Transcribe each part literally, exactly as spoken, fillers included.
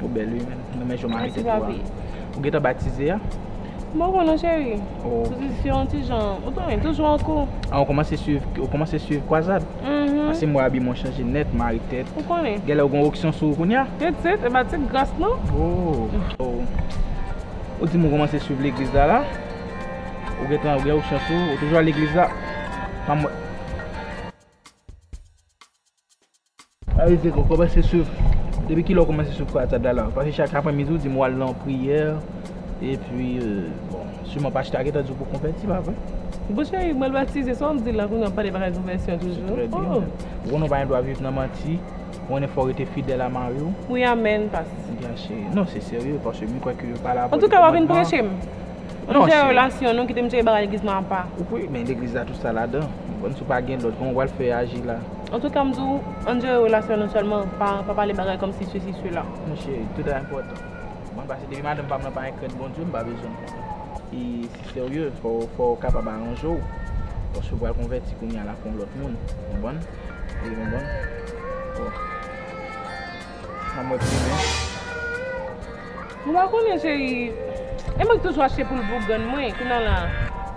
Ou bèl, wi, men. Nan men jan w marye tèt ou a. Ou gentan batize a? M poko non, cheri. Oh. Pozisyon ti jan, ou konnen, toujou an kou. Ah, ou kòmanse swiv, ou kòmanse swiv kwazad? Mhm. Paske m wè abi mwen chanje nèt, mari tèt. Ou konnen. Genlè ou gen onksyon sou ou kounye a? Tèt, tèt, e pa ti gras non. Oh. Oh. Ou di m ou kòmanse swiv legliz la la? Ou gentan, ou gen onksyon sou ou, ou toujou al legliz la? Pa m wè. Sa vle di ke w kòmanse swiv. Depi kilè w kòmanse swiv kwazad la la? Paske chak aprèmidi w di m w al nan priyè. Epi, euh, bon, siman pastè a gentan di w pou w konvèti, pa vre? Bon, cheri, mwen batize, sa w ap di la, kounye a w ap pale bagay konvèsyon toujou. Se trè byen. Oh. Ou konnen w pa gen dwa viv nan manti. Ou konnen fò w rete fidèl a mari w. Wi, amèn, pas. Ya, cheri. Non, se serye, paske m kwè ke w pa la pou... Antouka, w ap vin preche m. Non, cheri. Ann jere relasyon nou, kite m jere bagay legliz mwen apa. Ou kwè, men legliz la tout sa ladan. Ou konn si w pa gen lòd, kòman w pral fè aji la? Antouka, m di w, ann jere relasyon nou sèlman, pa, pa pale bagay kòmsi sesi, sela. Non, cheri, tout a enpòtan. Mwen, paske depi madanm pa m nan pa yon krent Bondye, m pa bezwen l. E si serye, fò, fò w kapab aranje w. Paske w pral konvèti kounye a la pou yon lòt moun. Konprann? Ou konprann? Bon. Sa mwen di men. Ou pa konnen, cheri. E mwen ki toujou achte poul pou grann mwen. Kounye a la,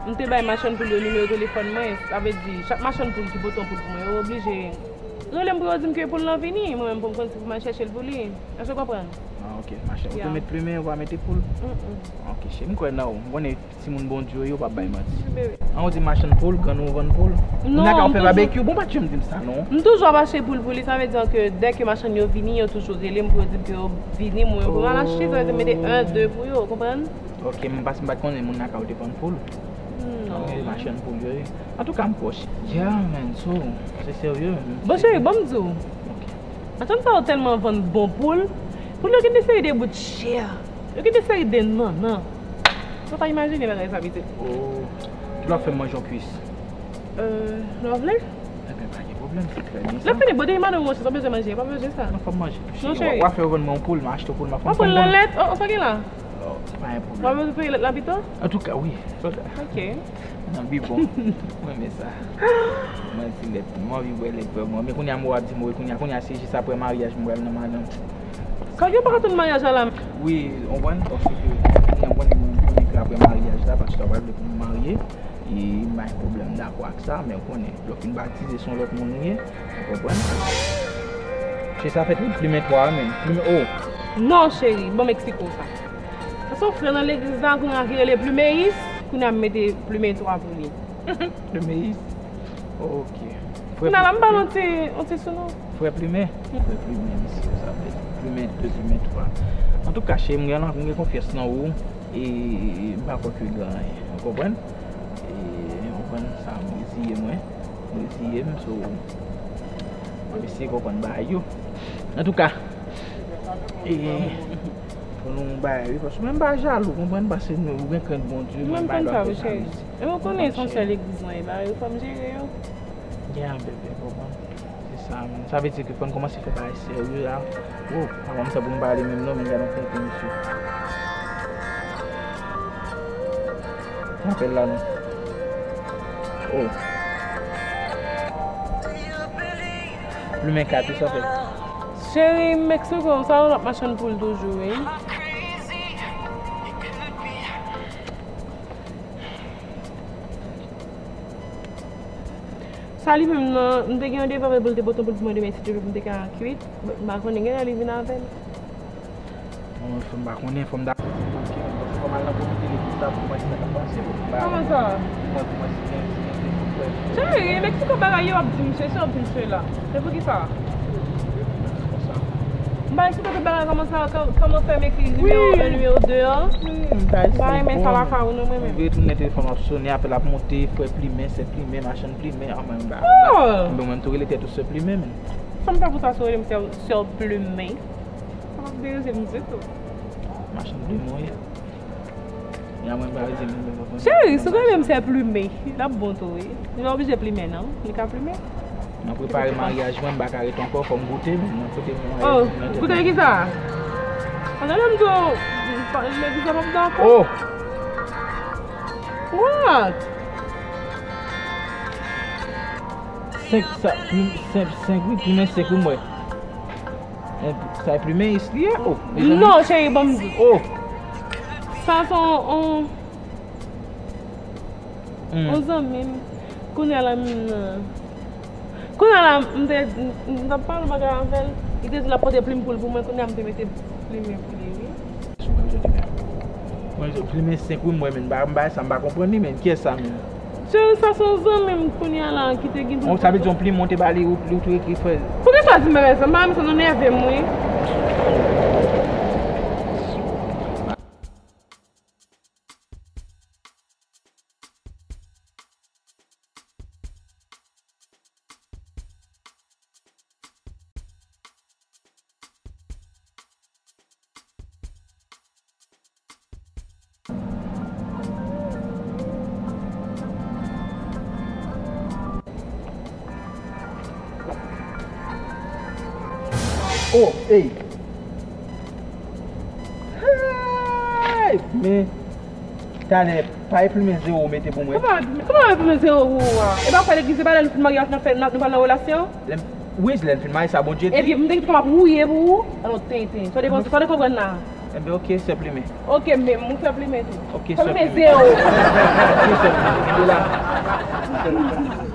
m te bay machann poul yo nimewo telefòn mwen. Sa vle di, chak machann poul ki pote yon poul pou mwen, yo oblije rele m pou yo di m ke poul lan vini. Mwen menm pou m konn si pou m al chèche l pou li. Èske w konprann? Ah, ok. Machann, ou tou met plimen, ou pa mete poul? Mm, mm. Ok, cheri, m kwè nan ou. M konnen timoun Bondye yo, yo p ap bay manti. An, ou di machann poul, grann ou vann poul. Non, m toujou... Ou nan ka fè babekyou, bon, pa t janm di m sa, non. M toujou ap achte poul pou li, sa vle di ke dèke machann yo vini, yo toujou rele m pou yo di m ke yo vini, mwen pou m al achte, sa vle di m mete en, de pou yo, konprann? Ok, m pas, m pa t konnen moun nan ka ou te vann poul. Non. Ok, machann poul yo ye. Antouka, m pwòch. Yeah, man, so, se serye. Bon, cheri, bon, m di w. Ok. Machann sa yo tèlman vann bon poul. Poul yo gen de seri de bout chè. Yo gen de seri de nannan. Ou pa imajine bagay sa, pitit. Oh. Kilè w ap fè m manje yon kwis? Euh, lè w vle? Enben, pa gen pwoblèm, se trè byen sa. Lè fini, bò de madanm ou, si w bezwen manje, pa bezwen sa. Non, fò m manje. Non, cheri. W a fè yo vann mwen yon poul, m achte yon poul, m ap... W ap pran lèt? Oh, sa gen la? Oh, pa gen pwoblèm. W ap bezwen peye lèt la pito? Antouka, wi. Ok. Nan bi bon. Mwen renmen sa. Mwen di lèt, mwen anvi bwè lèt vrèman. Men kounye a m wè w ap di m wi, kounye a, kounye a se jis aprè maryaj m pral nan madanm. Sa gen pa tann maryaj la la. Wi, w konprann, paske kounye a m konnen, mwen konnen ke aprè maryaj la, pastè a pral vle pou nou marye. E m pa gen pwoblèm, m dakò ak sa, men w konnen, lè w fin batize, se yon lòt moun ou ye, ou konprann? Se sa fèt wi, plimen twa a menm, plimen, oh. Non, cheri, bon, m eksplike w sa. Sa se yon frè nan legliz la, kounye a ki rele Plimeyis, kounye a m mete plimen twa pou li. Plimeyis? Ok. Frè... Kounye a la, m ba l yon ti, yon ti sou non. Frè Plimen? Frè Plimen, mesye, sa vle di plimen de, plimen twa. Antouka, cheri, m gen, m gen konfyans nan ou, e m pa kwè ke gen anyen, ou konprann? E, ou konprann sa, m reziye mwen. M reziye m, so, m ap eseye konprann bagay yo. Antouka, e, fò nou bagay, wi, paske mwen m pa jalou, konprann, paske nou, ou gen krent Bondye, mwen m pa jalou, cheri. E mwen konnen se yon sèl legliz mwen ye, bagay yo fò m jere yo. Yeah, bebe, konprann. Se sa menm. Sa vle di ke fò n kòmanse fè bagay serye la. Oh, pa konn sa pou m pale menm non, men gade yon konkou, mesye. Apèl la non. Oh. Plimen kat wi, sa fè. Cheri, m eksplike w sa, w ap machann poul toujou, wi. Sa li menm nan, m te gen yon devwa pou l te pote yon poul pou mwen demen, si Dye vle, pou m te ka kwit. M pa konnen, genlè li vin avè l. Bon, fò m pa konnen, fò m dakò. Fò m al nan komite legliz la pou m wè sa k ap pase, pou m pa... Kòman sa? Pou mwen, pou mwen, si gen, si gen de fout frè. Cheri, Meksiko bagay yo ap di m sesi, ap di m sela. Se poukisa? Konsa. M pa eksplike tout bagay kòman sa, kò-, kòman fè m ekri nimewo en, nimewo de an. Wi, m pa eksplike. M pa renmen sa lakay ou non, mwen menm. M retounen telefòn w ap sonnen, apèl ap monte, frè Plimen, sè Plimen, machann Plimen, ah, mwen, m pa, oh! Mwen, mwen tou rele tèt ou sè Plimen, men. Sa m fè pou sa si w rele m sè, sè Plimen? Sa p ap deranje m ditou. Machann Plimen w ye. Ya mwen pa rete menm, mwen pa konn. Cheri, si w rele m sè Plimen, l ap bon tou, wi. Li pa oblije Plimen, non. Li ka Plimen. Nan prepare maryaj mwen, m pa ka ret ankò, fò m goute, men nan kote mwen... Oh, goute ki sa? Pandan lè m di w, legliz la p ap dakò. Oh! What? Senk sa, senk, senk, wi, plimen senk, wi, mwen. Sa e plimen is li ye? Oh, mezanmi. Non, cheri, ban m di. Oh. Sa se yon, yon, hmm, yon zanmi m. Kounye a la, m nan. Kounye a la, m te, m, m t ap pale bagay avè l. Li te di l ap pote plim pou l pou mwen. Kounye a, m te mete plimen pou li, wi. Mwen, plimen senk wi, mwen, men, m pa, m pa, sa m pa konprann li, men. Kiyès sa, men? Cheri, sa se yon zanmi m kounye a la ki te gen pou l. Sa vle di yon plim, mwen te ba li, ou, ou tou ekri frè. Poukisa w di m bagay sa? M pa renmen sa, nou nève m, wi. Oh, ey! Hey! Men, talè, pa enprime zewo mete pou mwen. Kòman, kòman enprime zewo pou ou a? E pa w fè legliz, e pa lè nou fin marye, n ap fè, n ap, nou pral nan relasyon? Lè m, wi, lè n fin marye, sa Bondye di. Epi, m te gen kòman pou wouye pou ou? Alò, tenten. Sa w te, sa w te konprann la? Enben, oke, sè plimen. Oke, men, m fè plimen tou. Oke, sè plimen. Fè plimen zewo. Oke, sè plimen. Kenbe la.